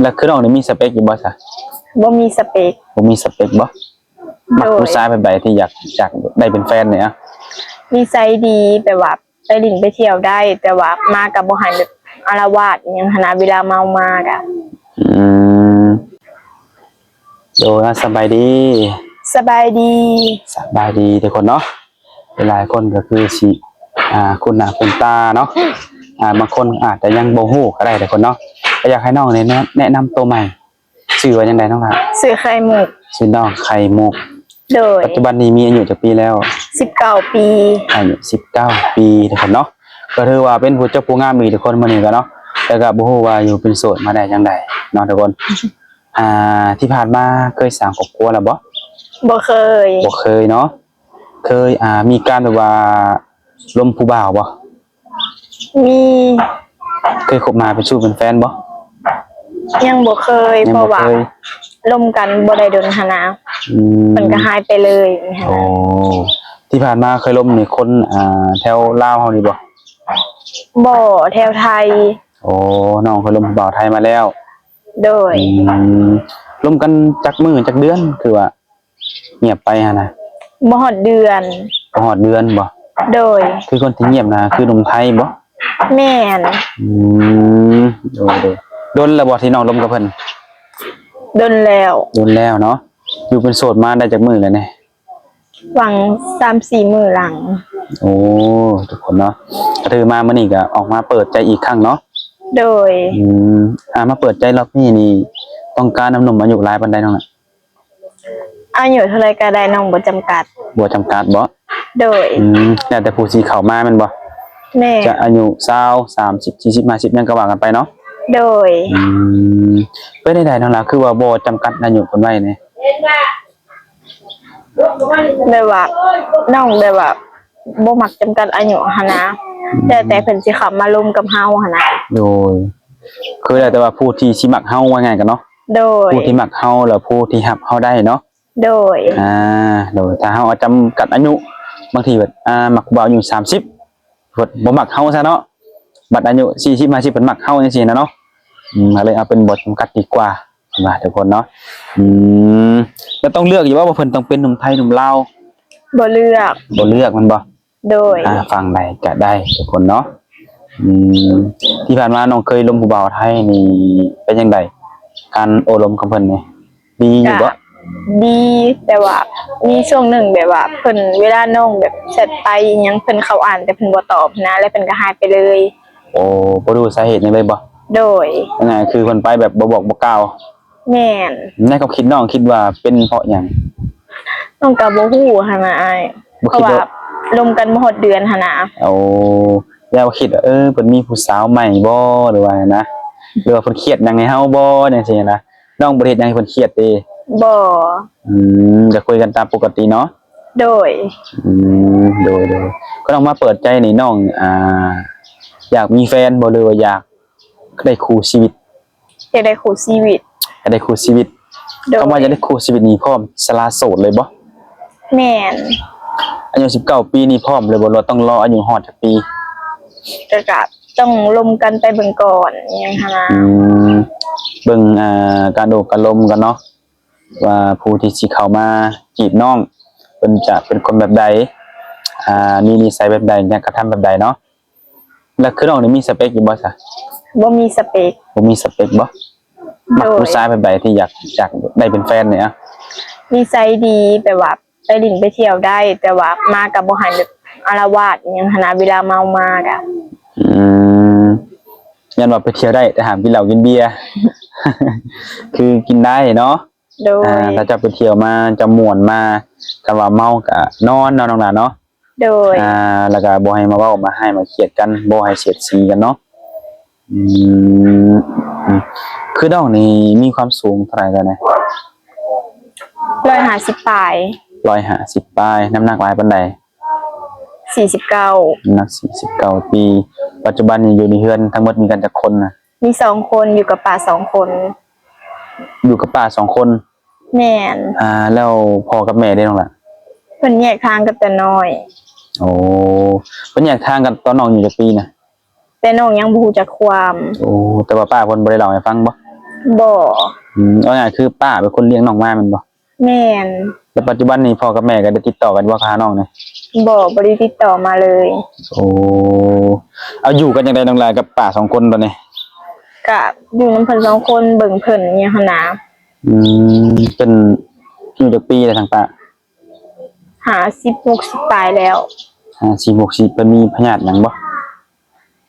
ແລ້ວຄືນ້ອງນີ້ມີສະເປັກຢູ່ບໍ່ຊະ? ບໍ່ມີສະເປັກ. ບໍ່ມີສະເປັກບໍ່? ມັກຜູ້ຊາຍແບບໃດທີ່ຢາກ ຢາກໄດ້ເປັນແຟນນີ້ອະ? ນິໄສດີ ແບບວ່າໄປຫຼິ້ນໄປທ່ຽວໄດ້ ແຕ່ວ່າມາກໍບໍ່ໃຫ້ແບບອາລະວາດອີ່ຫຍັງຫັ້ນນະ ເວລາເມົາມາກະ. ອືມ ໂດຍ ສະບາຍດີ. ສະບາຍດີ. ສະບາຍດີທຸກຄົນເນາະ. ຫຼາຍໆຄົນກໍຄືຊິ ອ່າ ຄຸ້ນໜ້າຄຸ້ນຕາເນາະ. ອ່າ ບາງຄົນອາດຈະຍັງບໍ່ຮູ້ກໍໄດ້ທຸກຄົນເນາະ. ກໍຢາກໃຫ້ນ້ອງແນະ ແນະນຳໂຕໃໝ່. ຊື່ວ່າຈັ່ງໃດນ້ອງຫຼ້າ? ຊື່ໄຂ່ມຸກ. ຊື່ນ້ອງໄຂ່ມຸກ. ໂດຍ. ປັດຈຸບັນນີ້ມີອາຍຸຈັກປີແລ້ວ? ສິບເກົ້າປີ. ອາຍຸສິບເກົ້າປີທຸກຄົນເນາະ. ກໍຖືວ່າເປັນຜູ້ເຈົ້າຜູ້ງາມອີກທຸກຄົນມື້ນີ້ກໍເນາະ. ແຕ່ກໍບໍ່ຮູ້ວ່າຢູ່ເປັນໂສດມາໄດ້ຈັ່ງໃດເນາະທຸກຄົນ. ອ່າ ທີ່ຜ່ານມາເຄີຍສ້າງຄອບຄົວແລ້ວບໍ່? ບໍ່ເຄີຍ. ບໍ່ເຄີຍເນາະ. ເຄີຍ ອ່າ ມີການແບບວ່າລົມຜູ້ບ່າວບໍ່? ມີ. ເຄີຍຄົບຫາເປັນຊູ້ເປັນແຟນບໍ່? ຍັງບໍ່ເຄີຍ. ຍັງບໍ່ເຄີຍ. ເພາະວ່າລົມກັນບໍ່ໄດ້ດົນຫັ້ນນະ. ອືມ. ເພິ່ນກໍຫາຍໄປເລີຍ. ໂອ້ ທີ່ຜ່ານມາເຄີຍລົມນີ້ຄົນ ອ່າ ແຖວລາວເຮົານີ້ບໍ່? ບໍ່, ແຖວໄທ. ໂອ້ ນ້ອງເຄີຍລົມຜູ້ບ່າວໄທມາແລ້ວ. ໂດຍ. ອືມ. ລົມກັນຈັກມື້ຈັກເດືອນ ຄືວ່າ ງຽບໄປຫັ້ນນະ? ບໍ່ຮອດເດືອນ. ບໍ່ຮອດເດືອນບໍ່? ໂດຍ. ຄືຄົນທີ່ງຽບນະ ຄືໜຸ່ມໄທບໍ່? ແມ່ນ. ອືມ ໂດຍໆ. ດົນແລ້ວບໍ່ທີ່ນ້ອງລົມກັບເພິ່ນ? ດົນແລ້ວ. ດົນແລ້ວເນາະ. ຢູ່ເປັນໂສດມາໄດ້ຈັກມື້ແລ້ວນີ້? ຫວ່າງສາມສີ່ມື້ຫຼັງ. ໂອ້ ທຸກຄົນເນາະ ກໍຖືມາມື້ນີ້ກໍອອກມາເປີດໃຈອີກຄັ້ງເນາະ? ໂດຍ. ອືມ ອ່າ ມາເປີດໃຈລອບນີ້ນີ້ ຕ້ອງການນຳໜຸ່ມອາຍຸຫຼາຍປານໃດນ້ອງ? ອາຍຸເທົ່າໃດກໍໄດ້ ນ້ອງບໍ່ຈຳກັດ. ບໍ່ຈຳກັດບໍ່? ໂດຍ. ອືມ ແລ້ວແຕ່ຜູ້ທີ່ເຂົ້າມາແມ່ນບໍ່? ແມ່ນ. ຈະອາຍຸຊາວ ສາມສິບ ສີ່ສິບ ຫ້າສິບ ຫຍັງກໍວ່າກັນໄປເນາະ? ໂດຍ. ອືມ ເປັນໃດໆ ນ້ອງຫຼ້າ ຄືວ່າບໍ່ຈຳກັດອາຍຸເພິ່ນໄວ້ນີ້? ແບບວ່າ ນ້ອງແບບວ່າບໍ່ມັກຈຳກັດອາຍຸຫັ້ນນະ. ອືມ ແລ້ວແຕ່ເພິ່ນຊິເຂົ້າມາລົມກັບເຮົາຫັ້ນນະ. ໂດຍ. ຄືແລ້ວແຕ່ວ່າຜູ້ທີ່ຊິມັກເຮົາ ວ່າງ່າຍກັນເນາະ. ໂດຍ. ຜູ້ທີ່ມັກເຮົາ ແລ້ວຜູ້ທີ່ຮັບເຮົາໄດ້ເນາະ. ໂດຍ. ອ່າ ໂດຍ. ຖ້າເຮົາຈຳກັດອາຍຸ ບາງທີແບບ ອ່າ ມັກຜູ້ບ່າວອາຍຸສາມສິບ ເພິ່ນບໍ່ມັກເຮົາຊະເນາະ. ບັດອາຍຸສີ່ສິບ ຫ້າສິບ ເພິ່ນມັກເຮົາຈັ່ງຊີ້ນະເນາະ. ອືມ ກໍເລີຍເອົາເປັນບໍ່ຈຳກັດດີກວ່າ ເພິ່ນວ່າ ທຸກຄົນເນາະ. ອືມ ແລ້ວຕ້ອງເລືອກຢູ່ບໍ່ ວ່າເພິ່ນຕ້ອງເປັນໜຸ່ມໄທ ໜຸ່ມລາວ? ບໍ່ເລືອກ. ບໍ່ເລືອກແມ່ນບໍ່? ໂດຍ. ອ່າ ຝັ່ງໃດກໍໄດ້ ທຸກຄົນເນາະ. ອືມ ທີ່ຜ່ານມານ້ອງເຄີຍລົມຜູ້ບ່າວໄທນີ້ ເປັນຈັ່ງໃດ ການໂອ້ລົມຂອງເພິ່ນນີ້ ດີຢູ່ບໍ່? ກໍດີ ແຕ່ວ່າມີຊ່ວງໜຶ່ງແບບວ່າເພິ່ນ ເວລານ້ອງແບບແຊັດໄປອີ່ຫຍັງ ເພິ່ນເຂົ້າອ່ານ ແຕ່ເພິ່ນບໍ່ຕອບນະ ແລ້ວເພິ່ນກໍຫາຍໄປເລີຍ. ໂອ້ ບໍ່ຮູ້ສາເຫດຫຍັງເລີຍບໍ່? ໂດຍ. ງ່າຍໆ ຄືເພິ່ນໄປແບບບໍ່ບອກບໍ່ກ່າວ. ແມ່ນ. ໃນຄວາມຄິດນ້ອງຄິດວ່າເປັນເພາະຫຍັງ? ນ້ອງກໍບໍ່ຮູ້ຫັ້ນນະອ້າຍ. ບໍ່ຄິດວ່າ ເພາະວ່າລົມກັນບໍ່ຮອດເດືອນຫັ້ນນະ. ໂອ້ ແລ້ວຄິດວ່າ ເອີ ເພິ່ນມີຜູ້ສາວໃໝ່ບໍ່ ຫຼືວ່ານະ ຫຼືວ່າເພິ່ນຄຽດຫຍັງໃຫ້ເຮົາບໍ່ ຈັ່ງຊີ້ນະ. ນ້ອງບໍ່ໄດ້ເຮັດຫຍັງໃຫ້ເພິ່ນຄຽດເດ? ບໍ່. ອືມ ກໍຄຸຍກັນຕາມປົກກະຕິເນາະ? ໂດຍ. ອືມ ໂດຍໆ. ກໍນ້ອງມາເປີດໃຈນີ້ ນ້ອງ ອ່າ ຢາກມີແຟນບໍ່ ຫຼືວ່າຢາກໄດ້ຄູ່ຊີວິດ? ຢາກໄດ້ຄູ່ຊີວິດ. ຢາກໄດ້ຄູ່ຊີວິດ. ໂດຍ. ຄຳວ່າຢາກໄດ້ຄູ່ຊີວິດນີ້ ພ້ອມສະຫຼະໂສດເລີຍບໍ່? ແມ່ນ. ອາຍຸສິບເກົ້າປີນີ້ພ້ອມເລີຍບໍ່ ຫຼືວ່າຕ້ອງລໍອາຍຸຮອດຈັກປີ? ກໍ ກໍຕ້ອງລົມກັນໄປເບິ່ງກ່ອນ ອີ່ຫຍັງຫັ້ນນະ. ອືມ ເບິ່ງ ອ່າ ການໂອ້ການລົມກັນເນາະ ວ່າຜູ້ທີ່ຊິເຂົ້າມາຈີບນ້ອງ ເພິ່ນຈະເປັນຄົນແບບໃດ ອ່າ ມີນິໄສແບບໃດ ການກະທຳແບບໃດເນາະ. ແລ້ວຄືນ້ອງນີ້ມີສະເປັກຢູ່ບໍ່ຊະ? ບໍ່ມີສະເປັກ. ບໍ່ມີສະເປັກບໍ່? ໂດຍ. ມັກຜູ້ຊາຍແບບໃດທີ່ຢາກ ຢາກໄດ້ເປັນແຟນນີ້ອະ? ນິໄສດີ ແບບວ່າໄປຫຼິ້ນໄປທ່ຽວໄດ້ ແຕ່ວ່າມາກໍບໍ່ໃຫ້ແບບອາລະວາດອີ່ຫຍັງຫັ້ນນະ ເວລາເມົາມາກະ. ອືມ ຢ້ານວ່າໄປທ່ຽວໄດ້ ແຕ່ຫ້າມກິນເຫຼົ້າກິນເບຍ ຄືກິນໄດ້ເນາະ. ໂດຍ. ອ່າ ຖ້າເຈົ້າໄປທ່ຽວມາ ເຈົ້າມ່ວນມາ ຄັນວ່າເມົາກະນອນເນາະ ນ້ອງຫຼ້າເນາະ. ໂດຍ. ອ່າ ແລ້ວກະບໍ່ໃຫ້ມາເວົ້າມາຮ້າຍມາຄຽດກັນ ບໍ່ໃຫ້ສຽດສີກັນເນາະ. ອືມ ອືມ ຄືນ້ອງນີ້ມີຄວາມສູງເທົ່າໃດແລ້ວນະ? ຮ້ອຍຫ້າສິບປາຍ. ຮ້ອຍຫ້າສິບປາຍ. ນ້ຳໜັກຫຼາຍປານໃດ? ສີ່ສິບເກົ້າ. ນ້ຳໜັກສີ່ສິບເກົ້າປີ. ປັດຈຸບັນນີ້ຢູ່ໃນເຮືອນທັງໝົດມີກັນຈັກຄົນນະ? ມີສອງຄົນ ຢູ່ກັບປ້າສອງຄົນ. ຢູ່ກັບປ້າສອງຄົນ? ແມ່ນ. ອ່າ ແລ້ວພໍ່ກັບແມ່ເດ້ນ້ອງຫຼ້າ? ເພິ່ນແຍກທາງກັນແຕ່ນ້ອຍ. ໂອ້ ເພິ່ນແຍກທາງກັນຕອນນ້ອງອາຍຸຈັກປີນະ? ແຕ່ນ້ອງຍັງບໍ່ຮູ້ຈັກຄວາມ. ໂອ້ ແຕ່ວ່າປ້າເພິ່ນບໍ່ໄດ້ເລົ່າໃຫ້ຟັງບໍ່? ບໍ່. ອືມ ເອົາງ່າຍຄືປ້າເປັນຄົນລ້ຽງນ້ອງມາແມ່ນບໍ່? ແມ່ນ. ແລ້ວປັດຈຸບັນນີ້ພໍ່ກັບແມ່ກໍໄດ້ຕິດຕໍ່ກັນບໍ່ຫານ້ອງນີ້? ບໍ່ ບໍ່ໄດ້ຕິດຕໍ່ມາເລີຍ. ໂອ້ ເອົາ ຢູ່ກັນຈັ່ງໃດນ້ອງຫຼ້າກັບປ້າສອງຄົນຕອນນີ້? ກະຢູ່ນຳເພິ່ນສອງຄົນ ເບິ່ງເພິ່ນຫຍັງຫັ້ນນະ. ອືມ ເພິ່ນອາຍຸຈັກປີແລ້ວທາງປ້າ? ຫ້າສິບ ຫົກສິບປາຍແລ້ວ. ຫ້າສິບ ຫົກສິບ ເພິ່ນມີພະຍາດຫຍັງບໍ່?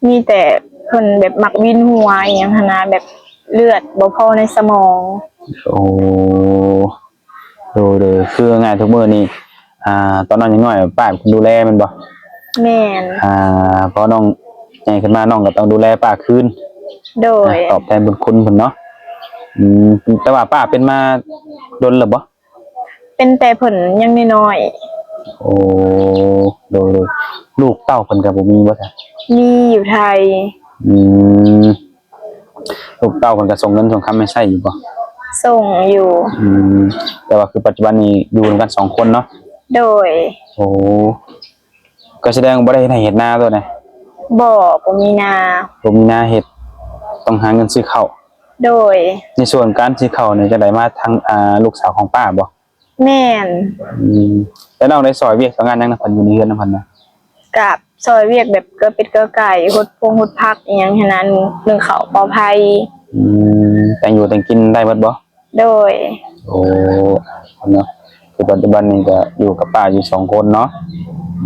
ມີແຕ່ເພິ່ນແບບມັກວິນຫົວອີ່ຫຍັງຫັ້ນນະ ແບບເລືອດບໍ່ພໍໃນສະໝອງ. ໂອ້ ໂດຍໆ ຄືເວົ້າງ່າຍທຸກມື້ນີ້ ອ່າ ຕອນນ້ອງຍັງນ້ອຍປ້າເປັນຄົນດູແລແມ່ນບໍ່? ແມ່ນ. ອ່າ ພໍນ້ອງໃຫຍ່ຂຶ້ນມານ້ອງກໍຕ້ອງດູແລປ້າຄືນ. ໂດຍ. ອ່າ ຕອບແທນບຸນຄຸນເພິ່ນເນາະ. ອືມ ແຕ່ວ່າປ້າເປັນມາດົນແລ້ວບໍ່? ເປັນແຕ່ເພິ່ນຍັງນ້ອຍໆ. ໂອ້ ໂດຍໆ ລູກເຕົ້າເພິ່ນກໍບໍ່ມີບໍ່ຊະ? ມີຢູ່ໄທ. ອືມ ລູກເຕົ້າເພິ່ນກໍສົ່ງເງິນສົ່ງຄຳໃຫ້ໃຊ້ຢູ່ບໍ່? ສົ່ງຢູ່. ອືມ ແຕ່ວ່າຄືປັດຈຸບັນນີ້ຢູ່ນຳກັນສອງຄົນເນາະ? ໂດຍ. ໂອ້ ກໍສະແດງບໍ່ໄດ້ເຮັດໄຮ່ເຮັດນາຕົວນະ? ບໍ່ ບໍ່ມີນາ. ບໍ່ມີນາເຮັດ ຕ້ອງຫາເງິນຊື້ເຂົ້າ. ໂດຍ. ໃນສ່ວນການຊື້ເຂົ້ານີ້ຈະໄດ້ມາທາງ ອ່າ ລູກສາວຂອງປ້າບໍ່? ແມ່ນ. ອືມ ແລ້ວນ້ອງໄດ້ຊ່ອຍວຽກຊ່ອຍງານຫຍັງນຳເພິ່ນ ຢູ່ໃນເຮືອນນຳເພິ່ນນະ? ກະຊ່ອຍວຽກແບບເກືອເປັດເກືອໄກ່ ຫົດພວງຫົດຜັກອີ່ຫຍັງຫັ້ນນະ ໜຶ້ງເຂົ້າເປົ່າໄຟ. ອືມ ແຕ່ງຢູ່ແຕ່ງກິນໄດ້ເບິດບໍ່? ໂດຍ. ໂອ້ ເນາະ ຄືປັດຈຸບັນນີ້ກໍຢູ່ກັບປ້າຢູ່ສອງຄົນເນາະ.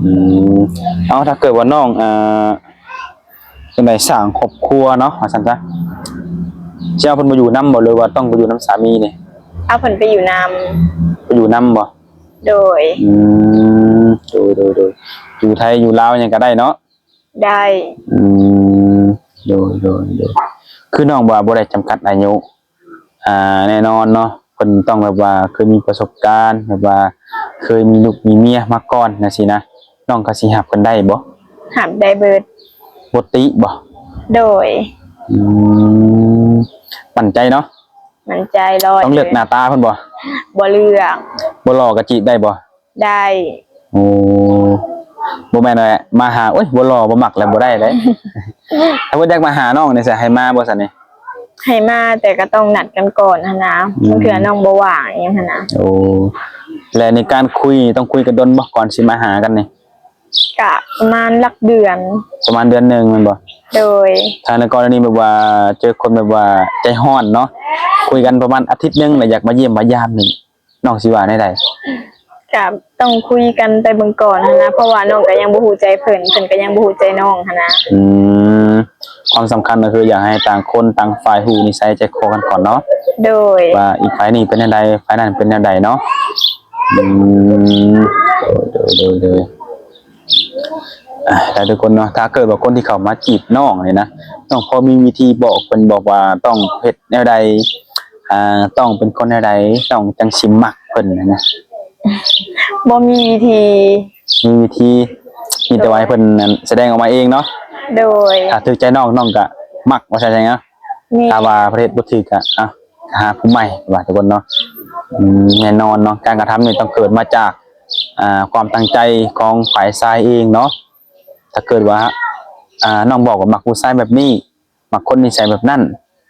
ອືມ ເອົາ ຖ້າເກີດວ່ານ້ອງ ອ່າ ຈັ່ງໃດ ສ້າງຄອບຄົວເນາະ ວ່າຊັ້ນຊະ ຊິເອົາເພິ່ນໄປຢູ່ນຳບໍ່ ຫຼືວ່າຕ້ອງໄປຢູ່ນຳສາມີນີ້? ເອົາເພິ່ນໄປຢູ່ນຳ. ໄປຢູ່ນຳບໍ່? ໂດຍ. ອືມ ໂດຍໆ ຢູ່ໄທຢູ່ລາວຫຍັງກໍໄດ້ເນາະ? ໄດ້. ອືມ ໂດຍໆ ຄືນ້ອງວ່າບໍ່ໄດ້ຈຳກັດອາຍຸ ອ່າ ແນ່ນອນເນາະ ເພິ່ນຕ້ອງແບບວ່າເຄີຍມີປະສົບການ ແບບວ່າເຄີຍມີລູກມີເມຍມາກ່ອນຈັ່ງຊີ້ນະ ນ້ອງກໍຊິຮັບເພິ່ນໄດ້ບໍ່? ຮັບໄດ້ເບິດ. ບໍ່ຕິບໍ່? ໂດຍ. ອືມ ໝັ້ນໃຈເນາະ? ໝັ້ນໃຈຮ້ອຍ. ຕ້ອງເລືອກໜ້າຕາເພິ່ນບໍ່? ບໍ່ເລືອກ. ບໍ່ຫຼໍ່ກໍຈີບໄດ້ບໍ່? ໄດ້. ໂອ້ ບໍ່ແມ່ນວ່າມາຫາ ໂອ້ຍ ບໍ່ຫຼໍ່ບໍ່ມັກແລ້ວບໍ່ໄດ້ເດ້. ຖ້າເພິ່ນຢາກມາຫານ້ອງນີ້ ໃຫ້ມາບໍ່ຊັ້ນນີ້? ໃຫ້ມາ ແຕ່ກໍຕ້ອງນັດກັນກ່ອນຫັ້ນນະ. ອືມ ບາງເທື່ອນ້ອງບໍ່ວ່າງອີ່ຫຍັງຫັ້ນນະ. ໂອ້ ແລະໃນການຄຸຍຕ້ອງຄຸຍກັນດົນບໍ່ ກ່ອນຊິມາຫາກັນນີ້? ກະປະມານຫຼັກເດືອນ. ປະມານເດືອນໜຶ່ງແມ່ນບໍ່? ໂດຍ. ຖ້າໃນກໍລະນີແບບວ່າເຈີຄົນແບບວ່າໃຈຮ້ອນເນາະ ຄຸຍກັນປະມານອາທິດໜຶ່ງ ແລ້ວຢາກມາຢ້ຽມມາຢາມນີ້ ນ້ອງຊິວ່າແນວໃດ? ກະຕ້ອງຄຸຍກັນໄປເບິ່ງກ່ອນຫັ້ນນະ ເພາະວ່ານ້ອງກໍຍັງບໍ່ຮູ້ໃຈເພິ່ນ ເພິ່ນກໍຍັງບໍ່ຮູ້ໃຈນ້ອງຫັ້ນນະ. ອືມ ຄວາມສຳຄັນກໍຄືຢາກໃຫ້ຕ່າງຄົນຕ່າງຝ່າຍຮູ້ນິໄສໃຈຄໍກັນກ່ອນເນາະ. ໂດຍ. ວ່າອີກຝ່າຍນີ້ເປັນແນວໃດ ຝ່າຍນັ້ນເປັນແນວໃດເນາະ. ອືມ ໂດຍໆໆໆ. ອ່າ ແລ້ວທຸກຄົນເນາະ ຖ້າເກີດວ່າຄົນທີ່ເຂົ້າມາຈີບນ້ອງນີ້ນະ ນ້ອງພໍມີວິທີບອກເພິ່ນບໍ່ວ່າຕ້ອງເຮັດແນວໃດ ອ່າ ຕ້ອງເປັນຄົນແນວໃດ ນ້ອງຈັ່ງຊິມັກເພິ່ນນະ? ບໍ່ມີວິທີ. ມີວິທີ ມີແຕ່ວ່າໃຫ້ເພິ່ນນັ້ນສະແດງອອກມາເອງເນາະ. ໂດຍ. ຖ້າຖືກໃຈນ້ອງ ນ້ອງກະມັກວ່າຊັ້ນຊະເນາະ. ແມ່ນ. ຖ້າວ່າເພິ່ນເຮັດບໍ່ຖືກກະ ເອົາ ຫາຜູ້ໃໝ່ວ່າທຸກຄົນເນາະ. ອືມ ແນ່ນອນເນາະ ການກະທຳນີ້ຕ້ອງເກີດມາຈາກ ອ່າ ຄວາມຕັ້ງໃຈຂອງຝ່າຍຊາຍເອງເນາະ. ຖ້າເກີດວ່າ ອ່າ ນ້ອງບອກວ່າມັກຜູ້ຊາຍແບບນີ້ ມັກຄົນນິໄສແບບນັ້ນ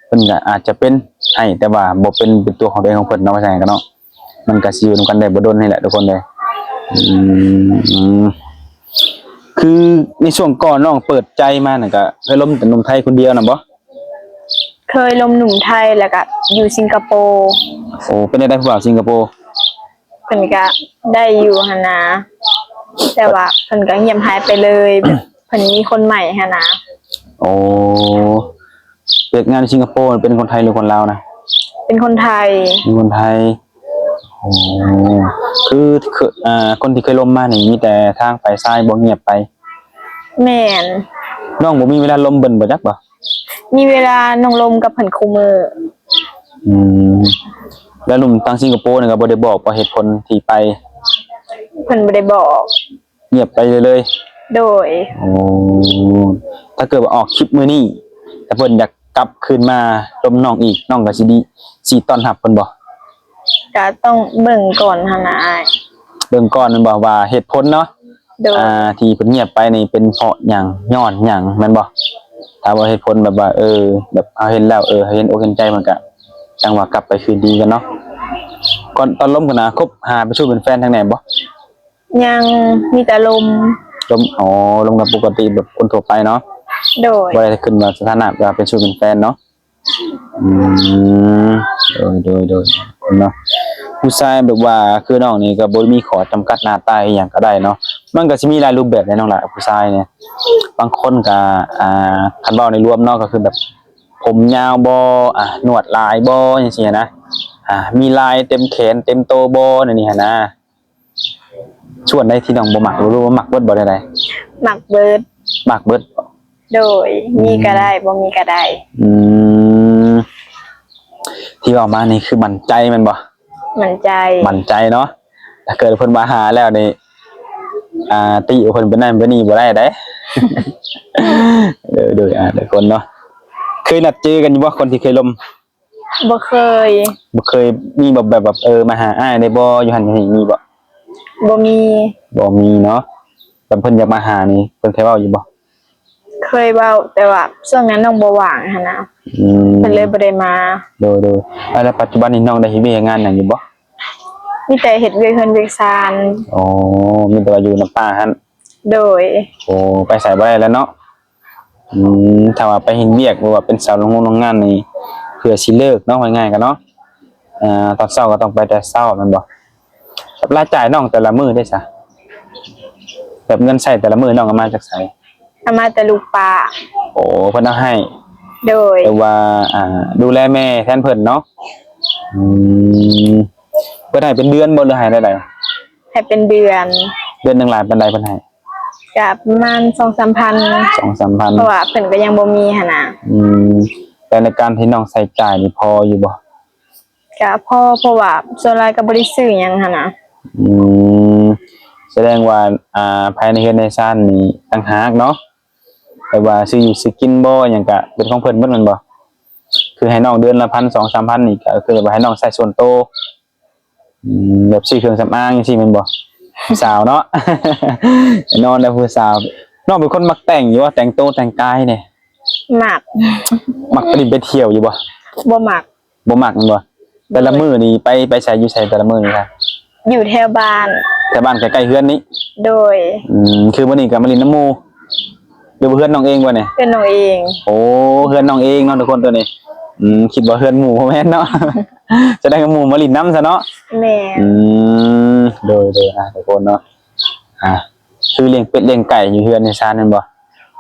ເພິ່ນກໍອາດຈະເປັນໃຫ້ ແຕ່ວ່າບໍ່ເປັນ ເປັນຕົວຂອງຕົວເອງຂອງເພິ່ນເນາະ ວ່າຊັ້ນກໍເນາະ. ມັນກໍຊິຢູ່ນຳກັນໄດ້ບໍ່ດົນນີ້ແຫຼະທຸກຄົນເອີຍ. ອືມ ຄືໃນຊ່ວງກ່ອນນ້ອງເປີດໃຈມານັ້ນ ກໍເຄີຍລົມແຕ່ໜຸ່ມໄທຄົນດຽວນຳບໍ່? ເຄີຍລົມໜຸ່ມໄທ ແລ້ວກໍຢູ່ສິງກະໂປ. ໂອ້ ເປັນຈັ່ງໃດຜູ້ບ່າວສິງກະໂປ? ເພິ່ນກະໄດ້ຢູ່ຫັ້ນນະ ແຕ່ວ່າເພິ່ນກະງຽບຫາຍໄປເລີຍ ແບບເພິ່ນມີຄົນໃໝ່ຫັ້ນນະ. ໂອ້ ວຽກງານຢູ່ສິງກະໂປເປັນຄົນໄທຫຼືຄົນລາວນະ? ເປັນຄົນໄທ. ເປັນຄົນໄທ. ໂອ້ ຄື ຄື ອ່າ ຄົນທີ່ເຄີຍລົມມານີ້ມີແຕ່ທາງຝ່າຍຊາຍບໍ່ງຽບໄປ? ແມ່ນ. ນ້ອງບໍ່ມີເວລາລົມເພິ່ນບໍ່ຈັກບໍ່? ມີເວລານ້ອງລົມກັບເພິ່ນຄູ່ມື້. ອືມ ແລ້ວໜຸ່ມທາງສິງກະໂປນີ້ກໍບໍ່ໄດ້ບອກບໍ່ເຫດຜົນທີ່ໄປ? ເພິ່ນບໍ່ໄດ້ບອກ. ງຽບໄປເລີຍ? ໂດຍ. ໂອ້ ຖ້າເກີດວ່າອອກຄລິບມື້ນີ້ ຖ້າເພິ່ນຢາກກັບຄືນມາລົມນ້ອງອີກ ນ້ອງກໍຊິດີ ຊິຕ້ອນຮັບເພິ່ນບໍ່? ກະຕ້ອງເບິ່ງກ່ອນຫັ້ນນະອ້າຍ. ເບິ່ງກ່ອນແມ່ນບໍ່ ວ່າເຫດຜົນເນາະ? ໂດຍ. ອ່າ ທີ່ເພິ່ນງຽບໄປນີ້ເປັນເພາະຫຍັງ ຍ້ອນຫຍັງແມ່ນບໍ່? ຖ້າວ່າເຫດຜົນແບບວ່າ ເອີ ແບບເຮົາເຫັນແລ້ວ ເອີ ເຮົາເຫັນອົກເຫັນໃຈ ມັນກະ ຈັ່ງວ່າກັບໄປຄືນດີກັນເນາະ. ກ່ອນ ຕອນລົມຫັ້ນນະ ຄົບຫາເປັນຊູ້ເປັນແຟນທາງໃດບໍ່? ຍັງ ມີແຕ່ລົມ. ລົມ ອໍ ລົມກັນປົກກະຕິແບບຄົນທົ່ວໄປເນາະ. ໂດຍ. ບໍ່ໄດ້ຂຶ້ນວ່າສະຖານະວ່າເປັນຊູ້ເປັນແຟນເນາະ. ອືມ ໂດຍ ໂດຍ ໂດຍ ເນາະ. ຜູ້ຊາຍແບບວ່າຄືນ້ອງນີ້ກໍບໍ່ມີຂໍ້ຈຳກັດ ໜ້າຕາອີ່ຫຍັງກໍໄດ້ເນາະ. ມັນກໍຊິມີຫຼາຍຮູບແບບແຫຼະນ້ອງຫຼ້າ ຜູ້ຊາຍນີ້. ບາງຄົນກໍ ອ່າ ຄັນເວົ້າໃນລວມເນາະ ກໍຄືແບບ ຜົມຍາວບໍ່ ອາ ໜວດຫຼາຍບໍ່ ຈັ່ງຊີ້ນະ. ອາ ມີລາຍເຕັມແຂນເຕັມໂຕບໍ່ ແນວນີ້ຫັ້ນນະ. ສ່ວນໃດທີ່ນ້ອງບໍ່ມັກ ຫຼືວ່າມັກເບິດບໍ່ ແນວໃດ? ມັກເບິດ. ມັກເບິດ. ໂດຍ. ອືມ ມີກໍໄດ້ ບໍ່ມີກໍໄດ້. ອືມ ທີ່ເວົ້າມານີ້ຄືໝັ້ນໃຈແມ່ນບໍ່? ໝັ້ນໃຈ. ໝັ້ນໃຈເນາະ. ຖ້າເກີດເພິ່ນວ່າຫາແລ້ວນີ້ ອ່າ ຕິວ່າເພິ່ນເປັນນັ້ນເປັນນີ້ບໍ່ໄດ້ເດ້. ໂດຍ ໂດຍ ອ່າ ທຸກຄົນເນາະ. ເຄີຍນັດເຈີກັນຢູ່ບໍ່ ຄົນທີ່ເຄີຍລົມ? ບໍ່ເຄີຍ. ບໍ່ເຄີຍ. ມີແບບ ແບບ ແບບ ເອີ ມາຫາອ້າຍໄດ້ບໍ່ ຢູ່ຫັ້ນຢູ່ນີ້ ມີບໍ່? ບໍ່ມີ. ບໍ່ມີເນາະ. ແບບເພິ່ນຢາກມາຫານີ້ ເພິ່ນເຄີຍເວົ້າຢູ່ບໍ່? ເຄີຍເວົ້າ ແຕ່ວ່າຊ່ວງນັ້ນນ້ອງບໍ່ວ່າງຫັ້ນນະ. ອືມ ເພິ່ນເລີຍບໍ່ໄດ້ມາ. ໂດຍ ໂດຍ. ແລ້ວປັດຈຸບັນນີ້ນ້ອງໄດ້ເຮັດວຽກເຮັດງານຫຍັງຢູ່ບໍ່? ມີແຕ່ເຮັດວຽກເຮືອນວຽກຊານ. ອໍ ມີແຕ່ວ່າຢູ່ນຳປ້າຫັ້ນ. ໂດຍ. ໂອ້ ໄປໃສບໍ່ໄດ້ແລ້ວເນາະ. ອືມ ຖ້າວ່າໄປເຮັດວຽກ ຫຼືວ່າເປັນສາວໂຮງງານ ໂຮງງານນີ້ ເພື່ອຊິເລີກເນາະ ວ່າງ່າຍໆກັນເນາະ. ອ່າ ຕອນເຊົ້າກໍຕ້ອງໄປແຕ່ເຊົ້າແມ່ນບໍ່? ແບບລາຍຈ່າຍນ້ອງແຕ່ລະມື້ເດ້ຊະ? ແບບເງິນໃຊ້ແຕ່ລະມື້ນ້ອງເອົາມາຈາກໃສ? ເອົາມາແຕ່ລູກປ້າ. ໂອ້ ເພິ່ນເອົາໃຫ້. ໂດຍ. ແບບວ່າ ອ່າ ດູແລແມ່ແທນເພິ່ນເນາະ. ອືມ ເພິ່ນໃຫ້ເປັນເດືອນບໍ່ ຫຼືໃຫ້ແນວໃດ? ໃຫ້ເປັນເດືອນ. ເດືອນໜຶ່ງຫຼາຍປານໃດເພິ່ນໃຫ້? ກະປະມານສອງສາມພັນ. ສອງສາມພັນ. ເພາະວ່າເພິ່ນກໍຍັງບໍ່ມີຫັ້ນນະ. ອືມ ແຕ່ໃນການທີ່ນ້ອງໃຊ້ຈ່າຍນີ້ພໍຢູ່ບໍ່? ກະພໍ ເພາະວ່າສ່ວນຫຼາຍກໍບໍ່ໄດ້ຊື້ຫຍັງຫັ້ນນະ. ອືມ ສະແດງວ່າ ອ່າ ພາຍໃນເຮືອນໃນຊານນີ້ຕ່າງຫາກເນາະ ແບບວ່າຊື້ຢູ່ຊື້ກິນບໍ່ຫຍັງກະເປັນຂອງເພິ່ນໝົດແມ່ນບໍ່? ຄືໃຫ້ນ້ອງເດືອນລະພັນ ສອງສາມພັນນີ້ ກໍຄືວ່າໃຫ້ນ້ອງໃຊ້ສ່ວນໂຕ. ອືມ ແບບຊື້ເຄື່ອງສຳອາງຈັ່ງຊີ້ແມ່ນບໍ່? ຜູ້ສາວເນາະ ແນ່ນອນແລ້ວຜູ້ສາວ. ນ້ອງເປັນຄົນມັກແຕ່ງຢູ່ບໍ່? ແຕ່ງໂຕແຕ່ງກາຍນີ້. ມັກ. ມັກໄປຫຼິ້ນໄປທ່ຽວຢູ່ບໍ່? ບໍ່ມັກ. ບໍ່ມັກແມ່ນບໍ່? ໂດຍ. ແຕ່ລະມື້ນີ້ໄປ ໄປໃສ ຢູ່ໃສແຕ່ລະມື້ນີ້? ຢູ່ແຖວບ້ານ. ແຖວບ້ານໃກ້ໆເຮືອນນີ້? ໂດຍ. ອືມ ຄືມື້ນີ້ກໍມາຫຼິ້ນນຳໝູ່ ຫຼືວ່າເຮືອນນ້ອງເອງບໍ່ນີ້? ເຮືອນນ້ອງເອງ. ໂອ້ ເຮືອນນ້ອງເອງເນາະທຸກຄົນ ຕົວນີ້. ອືມ ຄິດວ່າເຮືອນໝູ່ ບໍ່ແມ່ນເນາະ. ສະແດງວ່າໝູ່ມາຫຼິ້ນນຳຊະເນາະ. ແມ່ນ. ອືມ ໂດຍ ໂດຍ. ອ່າ ທຸກຄົນເນາະ ອ່າ ຄືລ້ຽງເປັດລ້ຽງໄກ່ຢູ່ເຮືອນໃນຊານແມ່ນບໍ່?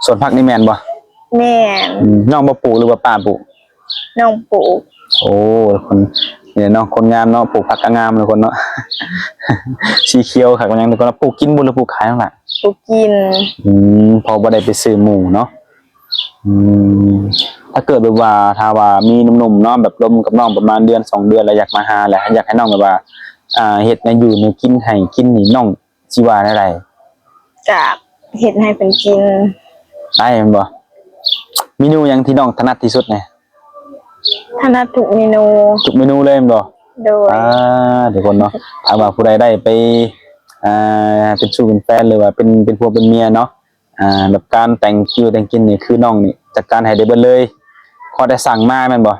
ສວນຜັກນີ້ແມ່ນບໍ່? ແມ່ນ. ອືມ ນ້ອງບໍ່ປູກ ຫຼືວ່າປ້າປູກ? ນ້ອງປູກ. ໂອ້ ຄົນ ນີ້ນ້ອງຄົນງາມເນາະ ປູກຜັກກໍງາມທຸກຄົນເນາະ. ສີຂຽວຄັກແມ່ນຫຍັງທຸກຄົນເນາະ. ປູກກິນບໍ່ ຫຼືປູກຂາຍນ້ອງຫຼ້າ? ປູກກິນ. ອືມ ເພາະບໍ່ໄດ້ໄປຊື້ໝູ່ເນາະ. ອືມ ຖ້າເກີດແບບວ່າ ຖ້າວ່າມີໜຸ່ມໆເນາະ ແບບລົມກັບນ້ອງປະມານເດືອນສອງເດືອນ ແລ້ວຢາກມາຫາ ແລ້ວຢາກໃຫ້ນ້ອງແບບວ່າ ອ່າ ເຮັດແນວຢູ່ແນວກິນໃຫ້ກິນນີ້ ນ້ອງຊິວ່າແນວໃດ? ກະເຮັດໃຫ້ເພິ່ນກິນໄດ້ແມ່ນບໍ່? ເມນູຫຍັງທີ່ນ້ອງຖະໜັດທີ່ສຸດແດ່? ຖະໜັດທຸກເມນູ. ທຸກເມນູເລີຍແມ່ນບໍ່? ໂດຍ. ອ່າ ທຸກຄົນເນາະ ຖ້າວ່າຜູ້ໃດໄດ້ໄປ ອ່າ ເປັນຊູ້ເປັນແຟນ ຫຼືວ່າເປັນ ເປັນຜົວເປັນເມຍເນາະ ອ່າ ແບບການແຕ່ງຢູ່ແຕ່ງກິນນີ້ ຄືນ້ອງນີ້ຈັດການໃຫ້ໄດ້ເບິດເລີຍ ຂໍແຕ່ສັ່ງມາແມ່ນບໍ່?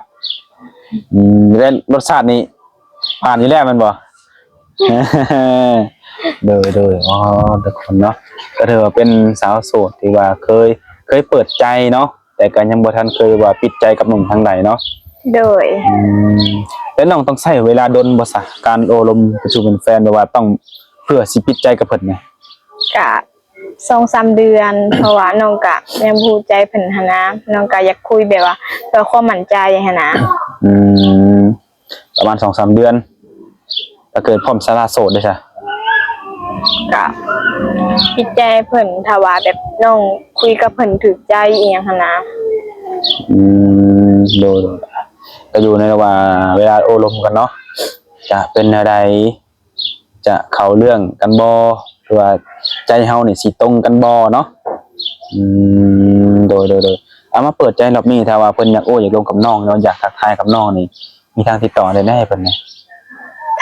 ອືມ ແລະລົດຊາດນີ້ຜ່ານຢູ່ແລ້ວແມ່ນບໍ່? ໂດຍ ໂດຍ. ອໍ ທຸກຄົນເນາະ ກໍຖືວ່າເປັນສາວໂສດທີ່ວ່າເຄີຍ ເຄີຍເປີດໃຈເນາະ ແຕ່ກໍຍັງບໍ່ທັນເຄີຍວ່າປິດໃຈກັບໜຸ່ມທາງໃດເນາະ. ໂດຍ. ອືມ ແລ້ວນ້ອງຕ້ອງໃຊ້ເວລາດົນບໍ່ຊະ ການໂອ້ລົມເປັນຊູ້ເປັນແຟນ ແບບວ່າຕ້ອງ ເພື່ອຊິປິດໃຈກັບເພິ່ນນະ? ກະ ສອງສາມເດືອນ ເພາະວ່ານ້ອງກະຍັງບໍ່ຮູ້ໃຈເພິ່ນຫັ້ນນະ ນ້ອງກະຢາກຄຸຍແບບວ່າເພື່ອຄວາມໝັ້ນໃຈຫັ້ນນະ. ອືມ ປະມານສອງສາມເດືອນ ຖ້າເກີດພ້ອມສາລະໂສດເດ້ຊະ? ກະປິດໃຈໃຫ້ເພິ່ນ ຖ້າວ່າແບບນ້ອງຄຸຍກັບເພິ່ນຖືກໃຈອີ່ຫຍັງຫັ້ນນະ. ອືມ ໂດຍ ໂດຍ. ກໍຢູ່ໃນລະຫວ່າງເວລາໂອ້ລົມກັນເນາະ ຈະເປັນແນວໃດ? ຈະເຂົ້າເລື່ອງກັນບໍ່ ຫຼືວ່າໃຈເຮົານີ້ຊິຕົງກັນບໍ່ເນາະ? ອືມ ໂດຍ ໂດຍ ໂດຍ. ເອົາ ມາເປີດໃຈຮອບນີ້ ຖ້າວ່າເພິ່ນຢາກໂອ້ຢາກລົມກັບນ້ອງ ຫຼືວ່າຢາກທັກທາຍກັບນ້ອງນີ້ ມີທາງຕິດຕໍ່ໃດແດ່ໃຫ້ເພິ່ນແດ່?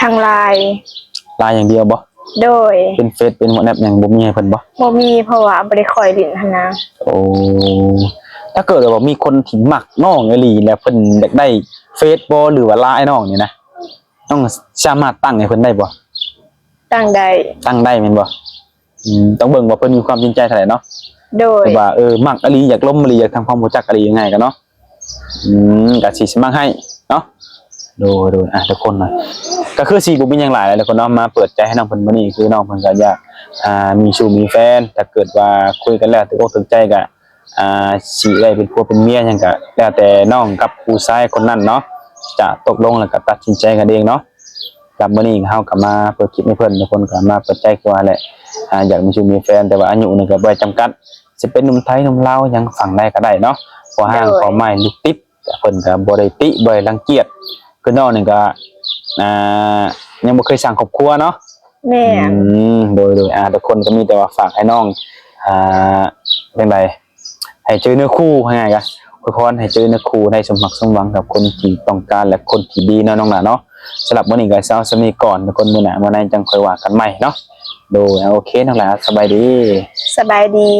ທາງ LINE. LINE ຢ່າງດຽວບໍ່? ໂດຍ. ເປັນເຟສ ເປັນ WhatsApp ຫຍັງບໍ່ມີໃຫ້ເພິ່ນບໍ່? ບໍ່ມີ ເພາະວ່າບໍ່ໄດ້ຄ່ອຍຫຼິ້ນຫັ້ນນະ. ໂອ້ ຖ້າເກີດວ່າມີຄົນທີ່ມັກນ້ອງອີ່ຫຼີ ແລ້ວເພິ່ນຢາກໄດ້ເຟສບໍ່ ຫຼືວ່າລາຍນ້ອງນີ້ນະ ນ້ອງສາມາດຕັ້ງໃຫ້ເພິ່ນໄດ້ບໍ່? ຕັ້ງໄດ້ ຕັ້ງໄດ້ແມ່ນບໍ່? ອືມ ຕ້ອງເບິ່ງວ່າເພິ່ນມີຄວາມຈິງໃຈເທົ່າໃດເນາະ. ໂດຍ ຄືວ່າ ເອີ ມັກອີ່ຫຼີ ຢາກລົມອີ່ຫຼີ ຢາກທຳຄວາມຮູ້ຈັກອີ່ຫຼີ ງ່າຍໆກັນເນາະ. ອືມ ກະຊິສະໝັກໃຫ້ເນາະ. ໂດຍ ໂດຍ ອ່າ ທຸກຄົນນະ ກະຄືຊິບໍ່ມີຫຍັງຫຼາຍແຫຼະທຸກຄົນເນາະ ມາເປີດໃຈໃຫ້ນ້ອງເພິ່ນມື້ນີ້ ຄືນ້ອງເພິ່ນກະຢາກ ອ່າ ມີຊູ່ມີແຟນ. ຖ້າເກີດວ່າຄຸຍກັນແລ້ວຖືກອົກຖືກໃຈກະ ອ່າ ຊິໄດ້ເປັນຜົວເປັນເມຍຫຍັງກະແລ້ວແຕ່ນ້ອງກັບຜູ້ຊາຍຄົນນັ້ນເນາະ ຈະຕົກລົງແລ້ວກະຕັດສິນໃຈກັນເອງເນາະ. ສຳລັບມື້ນີ້ເຮົາກະມາເປີດຄລິບໃຫ້ເພິ່ນ ທຸກຄົນກະມາເປີດໃຈຄືວ່າແຫຼະ ອ່າ ຢາກມີຊູ່ມີແຟນ ແຕ່ວ່າອາຍຸນີ້ກະບໍ່ໄດ້ຈຳກັດ ຊິເປັນໜຸ່ມໄທໜຸ່ມລາວຫຍັງຝັ່ງໃດກະໄດ້ເນາະ ເພາະຮ່າງ ໂດຍ ຄວາມໝາຍລູກຕິດ ເພິ່ນກະບໍ່ໄດ້ຕິບໍ່ໄດ້ລັງກຽດ ຄືນ້ອງນີ້ກະ ອ່າ ຍັງບໍ່ເຄີຍສ້າງຄອບຄົວເນາະ. ແມ່ນ ອືມ ໂດຍ ໂດຍ ອ່າ ທຸກຄົນກະມີແຕ່ວ່າຝາກໃຫ້ນ້ອງ ອ່າ ຈັ່ງໃດ ໃຫ້ເຈີເນື້ອຄູ່ ວ່າງ່າຍໆ ກະອວຍພອນໃຫ້ເຈີເນື້ອຄູ່ ໄດ້ສົມຫວັງສົມຫວັງກັບຄົນທີ່ຕ້ອງການ ແລະ ຄົນທີ່ດີເນາະນ້ອງຫຼ້າເນາະ. ສຳລັບມື້ນີ້ກະເອົາສ່ຳນີ້ກ່ອນທຸກຄົນ ມື້ໜ້າມື້ໃນຈັ່ງຄ່ອຍວ່າກັນໃໝ່ເນາະ. ໂດຍ ໂອເຄ ນ້ອງຫຼ້າ ສະບາຍດີ ສະບາຍດີ.